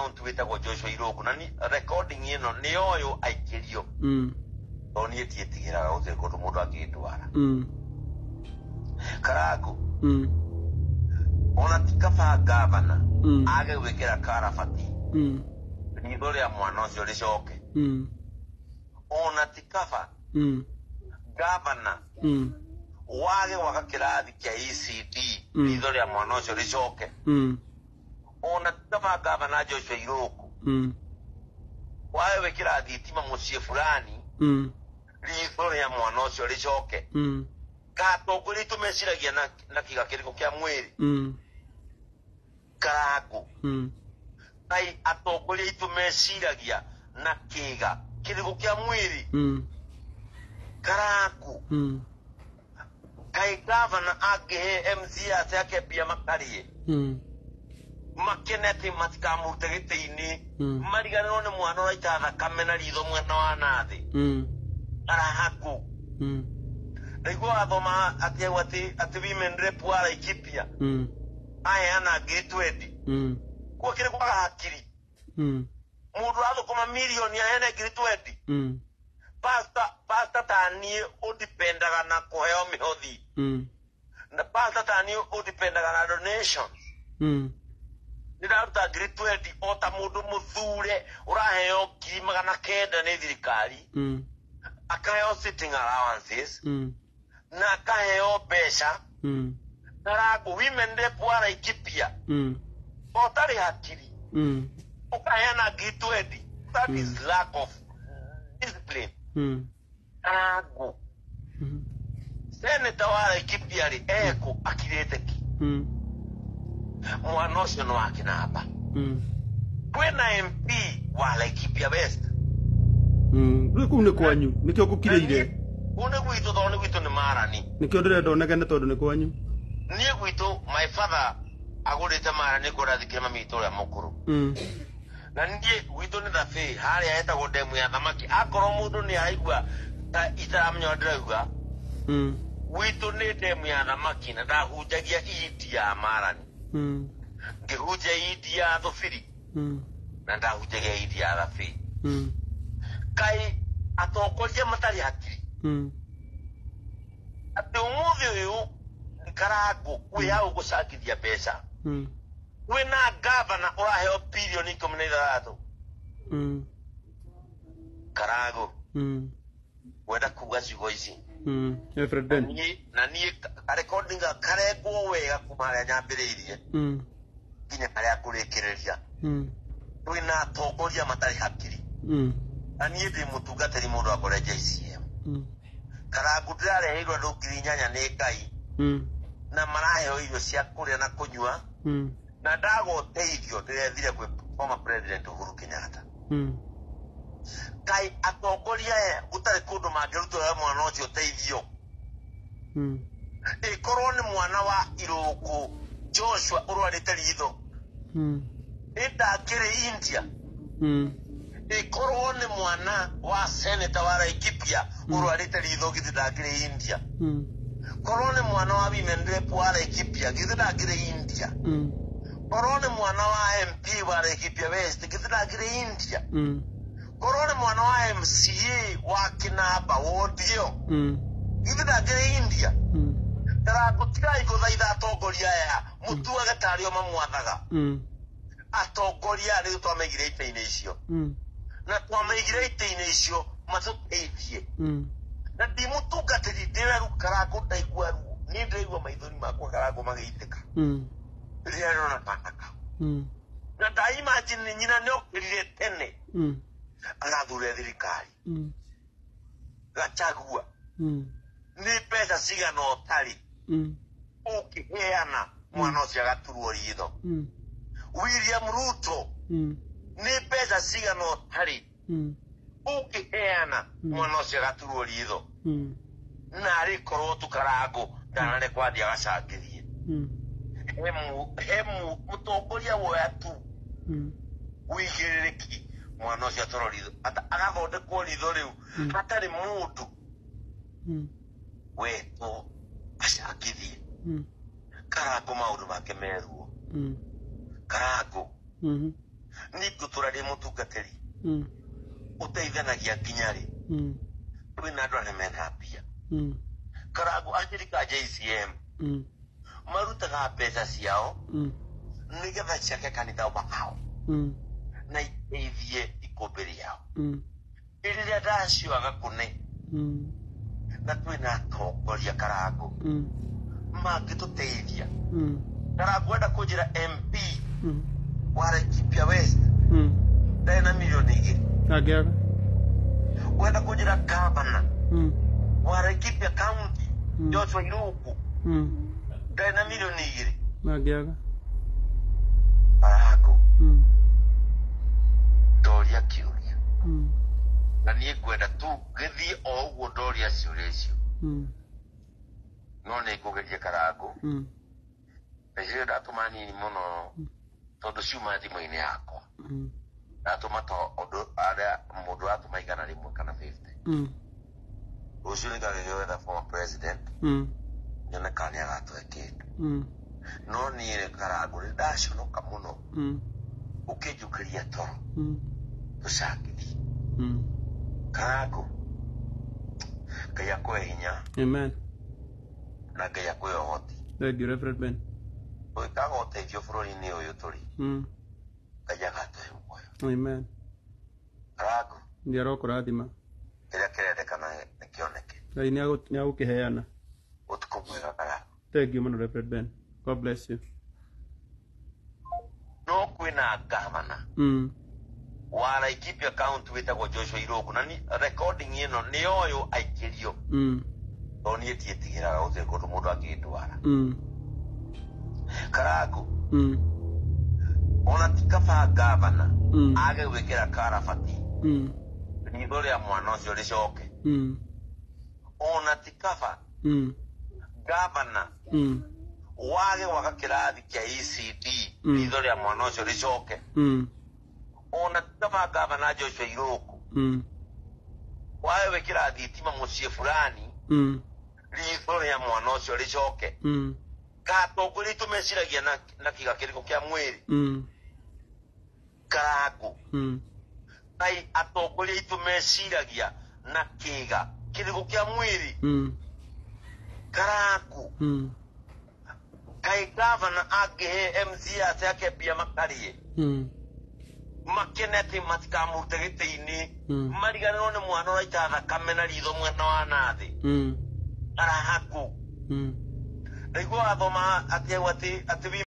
county wĩtagwo Joshua Irũngũ, na ni recording ĩno nĩ ũyũ aikĩrio, tondũ niĩ ndiĩtigĩraga, gũtirĩ kũndũ mũndũ angĩndwara. Karangũ, ona ti kaba gavana age gwĩkĩra karabati ritho rĩa mwana ũcio rĩcoke. Ona ti kaba gavana wage gwaka kĩrathi kĩa ECD ritho rĩa mwana ũcio rĩcoke. Ona ti kaba gavana Joshua Irũngũ wage gwĩkĩra thitima mũciĩ fulani ritho rĩa mwana ũcio rĩcoke. Katongoria itũ meciragia na kĩga kĩrĩkũ kĩa mwĩrĩ? Karangũ, kai atongoria itũ meciragia na kĩga kĩrĩkũ kĩa mwĩrĩ? Karangũ, kai gavana angĩhe MCA ake mbia makarĩe, makene atĩ matikamũrute gĩtĩ-inĩ, mariganĩrwo nĩ mwana ũraita thakame na ritho mwena wa nathĩ? Karangũ, ndaigua wathoma atĩ atĩ women rep wa Laikipia aheana 20,000. Gwakĩrĩ kwaga hakiri. Mũndũ ũrathũkũma mirioni aheane 20,000. Pastor ta niĩ ũdipendaga na kũheo mĩhothi, na pastor ta niĩ ũdipendaga na donation, nĩ ndaruta 20,000 o ta mũndũ mũthure ũraheo 900,000 nĩ thirikari, akaheo sitting allowances na akaheo mbeca. Karangũ, women rep wa Laikipia ũtarĩ hakiri ũkaheana 20,000, that is lack of discipline. Karangũ, senator wa Laikipia rĩ, ekũ akirĩte ki? Mwana ũcio nĩ wa kĩnamba. Kwĩna MP wa Laikipia West. Rĩu kũu nĩ kwanyu, nĩkĩo ngũkirĩire. Kũu nĩ gwitũ, tondũ nĩ gwitũ nĩ marani. Nĩkĩo ndĩrenda ũnegene, tondũ nĩ kwanyu. Niĩ gwitũ, my father agũrĩte marani kũrĩa thikĩre mami witũ ũrĩa mũkũrũ. Na niĩ gwitũ nĩ thabĩ harĩa hetagwo ndemu ya thamaki, akorwo mũndũ nĩ araigua ta itaramenya ũrĩa ndĩrauga. Gwitũ nĩ ndemu ya thamaki, na ndahunjagia indi ya marani, ngĩhunjia indi ya thũbiri, na ndahunjagia indi ya thabĩ. Kai atongoria matarĩ hakiri, atĩ ũmũthĩ ũyũ, Karangũ, kwĩ hau gũcangithia mbeca, kwĩna gavana ũraheo 16 bilioni. Karangũ, wenda kuga ciugo ici. Alfred Den. Na niĩ karecording karengwo wega kuma harĩa nyambĩrĩirie nginya harĩa ngũrĩkĩrĩria. Twĩna atongoria matarĩ hakiri. Na niĩ ndĩ mũtungatĩri mũndũ akore JCM. Karangũ, ndĩrareheirwo andũ 8,000 nĩ Ngai, na maraheo irio cia kũrĩa na kũnyua, na ndaga ũteithio ndĩrethire gwĩ former president Uhuru Kenyatta. Kai atongoria aya gũtarĩ kũndũ mangĩrutĩra mwana ũcio ũteithio? Ĩkorwo nĩ mwana wa Irũngũ Joshua ũrwarĩte ritho, ĩ ndakĩrĩ India? Ĩkorwo nĩ mwana wa senator wa Laikipia ũrwarĩte ritho, githĩ ndakĩrĩ India? Korwo nĩ mwana wa women rep wa Laikipia, githĩ ndakĩrĩ India? Korwo nĩ mwana wa MP wa Laikipia West, githĩ ndakĩrĩ India? Korwo nĩ mwana wa MCA wa Kinamba ward ĩyo, githĩ ndakĩrĩ India? Karangũ, tigai gũthaitha atongoria aya mũtuage tarĩ o mamwathaga. Atongoria aya rĩu twamaigire itĩ-inĩ icio, na twamaigire itĩ-inĩ icio matũteithie. Na ndimũtungatĩri ndĩweru. Karangũ, ndaigua ruo, niĩ ndĩraigua maithori makwa, Karangũ, magĩitĩka rĩrĩa ndĩrona kana kau. Na ndaimagine nyina nĩ okĩrire tene agathure thirikari. Gachagua, nĩ mbeca cigana ũtarĩ ũngĩheana mwana ũcio agaturwo ritho? William Ruto, nĩ mbeca cigana ũtarĩ ũngĩheana mwana ũcio agaturwo ritho? Na arĩ korwo tu, Karangũ, ndanarĩ kwathiĩ agacangithie he mũtongoria woya tu wĩigĩrĩrĩki mwana ũcio atwarwo ritho, agathondekwo ritho rĩu hatarĩ mũndũ wetwo acangithie. Karangũ, maũndũ make meruo. Karangũ, Niĩ ngũtũra ndĩ mũtungatĩri ũteithanagia nginya rĩ. Kwĩna andũ arĩa mena mbia. Karangũ ashirika a JCM marutaga mbeca ciao nĩgetha ciake kanitha wao na iteithie ikũmbĩ rĩao. Rĩrĩa ndacioaga kũne na twĩna atongoria Karangũ mangĩtũteithia. Karangũ enda kũnjĩra MP wa Laikipia West ndarĩ na milioni 2. Angĩaga. Wenda kũnjĩra gavana wa Laikipia County Joshua Irungu ndarĩ na milioni 2. Angĩaga. Karangũ ndoria kĩũria na niĩ ngwenda tu gĩthiĩ o ũguo ndoria ciũria icio. No nĩ ngũgeria Karangũ. Mbeca icio ndatũma nini mũno tondũ ciuma thimũ-inĩ yakwa. Ndatũma to ũndũ arĩa mũndũ atũma 100 kana 50. Rũciũ nĩngagĩria gwetha former president nyone kana nĩagatũhe kĩndũ. No niĩ Karangũ nĩ ndaconoka mũno ũkĩnjũkĩria toro tũcangithie. Karangũ Ngai akũhe hinya. Amen. Na Ngai akũhe ũhoti. Thank you, Reverend Ben. Gwĩkaga ũteithio bũrũri-inĩ ũyũ tũrĩ. Ngai agatũhe muoyo. Amen. Karangũ Nĩ arokũrathima. Kĩrĩa kĩrendekana nĩ kĩoneke. Ngai nĩ agũkĩheana. Ũtukũ mwega Karangũ. Thank you mũno Reverend Ben. God bless you. No kwĩna gavana wa Laikipia County wĩtagwo Joshua Irungu na ni recording ĩno nĩ ũyũ aikĩrio. Tondũ niĩ ndiĩtigĩraga gũtirĩ kũndũ mũndũ angĩndwara. Karangũ ona ti kaba gavana age gwĩkĩra karabati ritho rĩa mwana ũcio rĩcoke. Ona ti kaba gavana wage gwaka kĩrathi kĩa ECD ritho rĩa mwana ũcio rĩcoke. Ona ti kaba gavana Joshua Irungu wage gwĩkĩra thitima mũciĩ fulani ritho rĩa mwana ũcio rĩcoke. Katongoria aitũ meciragia na kĩga kĩrĩkũ kĩa mwĩrĩ. Karangũ Ngai atongoria aitũ meciragia na kĩga kĩrĩkũ kĩa mwĩrĩ. Karangũ Ngai gavana angĩhe MCA ake mbia makarĩe makene atĩ matikamũrute gĩtĩ-inĩ mariganĩrwo nĩ mwana ũraita thakame na ritho mwena wa nathĩ arahakũ. Ndaigua wathoma atĩ atĩ